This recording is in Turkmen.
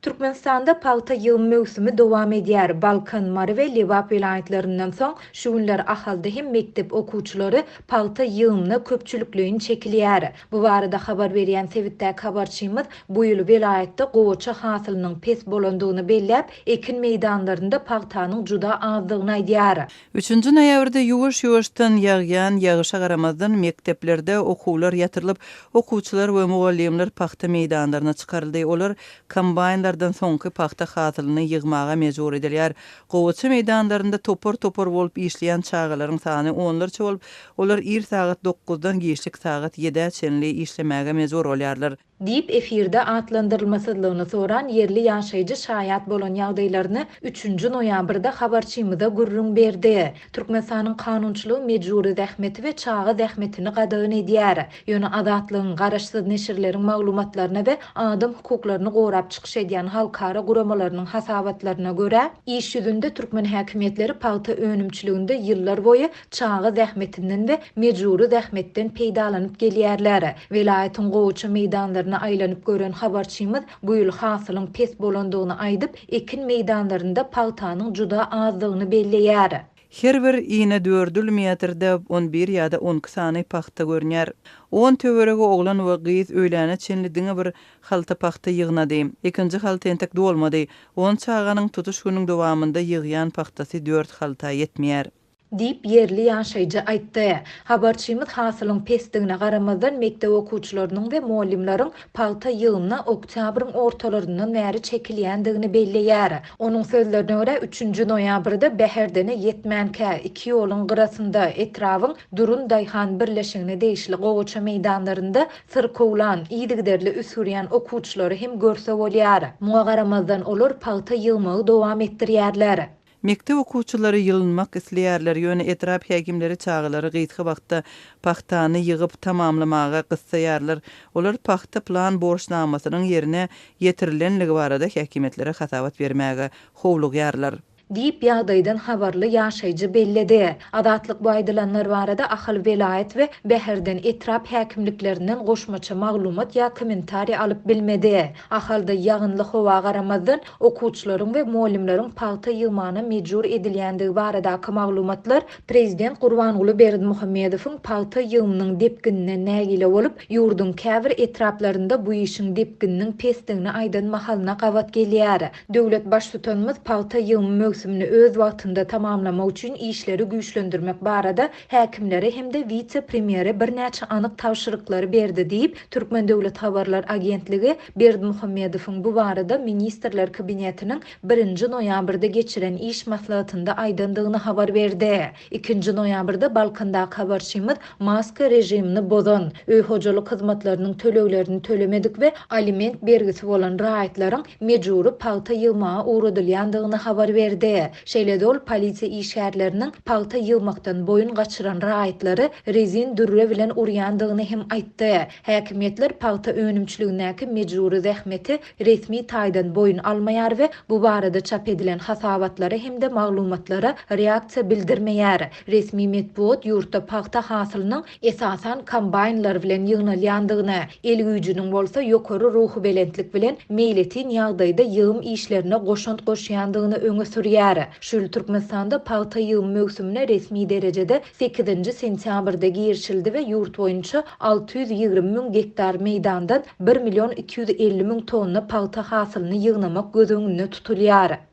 Türkmenistanda pagta ýygym möwsümi dowam edýär. Balkan, Mary we Lebap welaýatlaryndan soň, şu günler Ahalda hem mekdep okuwçylary pagta ýygymyna köpçülikleýin çekilýär. Bu barada habar berýän sebitdäki habarçymyz bu ýyl welaýatda gowaça hasylynyň pes bolandygyny belläp, ekin meýdanlarynda pagtanyň juda azdygyny aýdýar. Üçünji noýabrda ýuwaş-ýuwaşdan ýagýan ýagyşa garamazdan, mekdeplerde okuwlar ýatyrylyp, okuwçylar we mugallymlar pagta meýdanlaryna çykaryldy. Olar kombaýnlardan soňky pagta hasylyny ýygmaga mejbur edilýär. Gowaça meýdanlarynda topar-topar bolup işleýän çagalaryň sany onlarça bolup, olar ir sagat dokuzdan giçlik sagat ýedä çenli işlemäge mejbur bolýarlar. Diýip, efirde atlandyrylmasyzlygyny soran ýerli ýaşaýjy şaýat bolan ýagdaýlaryny üçünji noýabrda habarçymyza gürrüň berdi. Türkmenistanyň kanunçylygy mejbury zähmeti we çaga zähmetini gadagan edýär. Ýöne Azatlygyň, garaşsyz neşirleriň maglumatlaryna we adam hukuklaryny gorap çykyş edýän halkara guramalarynyň hasabatlaryna görä, iş ýüzünde türkmen häkimiýetleri pagta önümçiliginde ýyllar boýy çaga zähmetinden we mejbury zähmetden peýdalanyp gelýärler. Welaýatyň gowaça meýdanlaryna aýlanyp gören habarçymyz bu ýyl hasylyň pes bolandygyny aýdyp, ekin meýdanlarynda pagtanyň juda azdygyny belleýär. Her bir inedördül metrde on bir ýa-da on iki sany pagta görünýär. On töweregi oglan we gyz öýläne çenli diňe bir halta pagta ýygnady. Ikinji halta entek dolmady. On çaganyň tutuş günüň dowamynda ýygýan pagtasy dört halta ýetmeýär. Diýip, ýerli ýaşaýjy aýtdy. Habarçymyz hasylyň pesdigine garamazdan, mekdep okuwçylarynyň we mugallymlaryň pagta ýygymyna oktýabryň ortalaryndan bäri çekilýändigini belleýär. Onuň sözlerine görä, üçünji noýabrda Bäherdene ýetmänkä, iki ýoluň gyrasynda, etrabyň Durun daýhan birleşigine degişli gowaça meýdanlarynda syrkawlan, yzygiderli üsgürýän okuwçylary hem görse bolýar. Muňa garamazdan, olar pagta ýygmagy dowam etdirýärler. Mekdep okuwçylary ýylynmak isleýärler, ýöne etrap häkimleri çagalary gysga wagtda pagtany ýygyp tamamlamaga gyssaýarlar. Olar pagta plan borçnamasynyň ýerine ýetirilenligi barada häkimiýetlere hasabat bermäge howlugýarlar. Diýip, ýagdaýdan habarly ýaşaýjy belledi. Azatlyk bu aýdylanlar barada Ahal welaýat we Bäherden etrap häkimliklerinden goşmaça maglumat ýa kommentariý alyp bilmedi. Ahalda ýagynly howa garamazdan, Okuwçylaryň we mugallymlaryň pagta ýygmana mejbur edilýändigi baradaky maglumatlar prezident Gurbanguly Berdimuhamedowyň pagta ýygymynyň depgininden nägile bolup, ýurduň käbir etraplarynda bu işiň depgininiň pesdigini aýdan mahalyna gabat gelýär. Döwlet Baştutanymyz pagta ýygymy möwsümini öz wagtynda tamamlamak üçin işleri güýçlendirmek barada häkimlere hem-de wise-premýere birnäçe anyk tabşyryklary berdi diýip, Türkmen döwlet habarlar agentligi Berdimuhamedowyň bu barada Ministrler Kabinetiniň birinji noýabrda geçiren iş maslahatynda aýdandygyny habar berdi. Ikinji noýabrda Balkandaky habarçymyz maska režimini bozan, öý-hojalyk hyzmatlarynyň töleglerini tölemedik we aliment bergisi bolan raýatlaryň mejbury pagta ýygmaga ugradylýandygyny habar berdi. Şeýle-de ol polisiýa işgärleriniň pagta ýygmakdan boýun gaçyran raýatlary rezin dürre bilen urýandygyny hem aýtdy. Häkimiýetler pagta önümçiligindäki mejbury zähmeti resmi taýdan boýun almaýar we bu barada çap edilen hasabatlara hem-de maglumatlara reaksiýa bildirmeýär. Resmi metbugat ýurtda pagta hasylynyň esasan kombaýnlar bilen ýygnalýandygyny, el güýjüniň bolsa ýokary ruhubelentlik bilen meýletin ýagdaýda ýygym işlerine goşant goşýandygyny öňe sürýär. Şu ýyl Türkmenistanda pagta ýygym möwsümine resmi derejede sekizinji sentýabrda girişildi we ýurt boýunça 620 müň gektar meýdandan bir million 250 müň tonna pagta hasylyny ýygnamak göz öňünde tutulýar.